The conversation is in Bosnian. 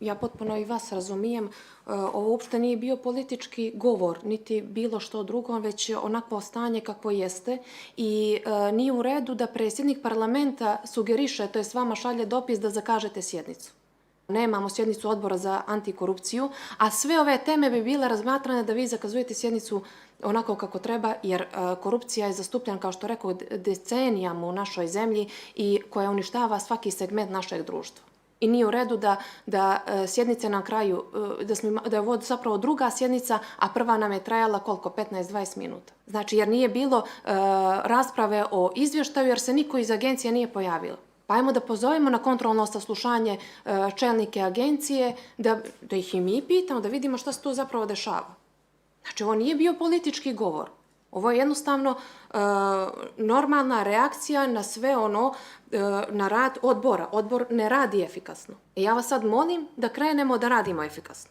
Ja potpuno i vas razumijem. Ovo uopšte nije bio politički govor, niti bilo što drugo, već onakvo stanje kakvo jeste i nije u redu da predsjednik parlamenta sugeriše, to jest vama šalje dopis da zakažete sjednicu. Nemamo sjednicu odbora za antikorupciju, a sve ove teme bi bile razmatrane da vi zakazujete sjednicu onako kako treba, jer korupcija je zastupljena, kao što rekao, decenijama u našoj zemlji i koja uništava svaki segment našeg društva. I nije u redu da sjednice na kraju, da je ovo zapravo druga sjednica, a prva nam je trajala koliko? 15-20 minuta. Znači, jer nije bilo rasprave o izvještaju, jer se niko iz agencije nije pojavio. Pa ajmo da pozovemo na kontrolno saslušanje čelnike agencije, da ih i mi pitamo, da vidimo šta se tu zapravo dešava. Znači, ovo nije bio politički govor. Ovo je jednostavno normalna reakcija na sve ono, na rad odbora. Odbor ne radi efikasno. I ja vas sad molim da krenemo da radimo efikasno.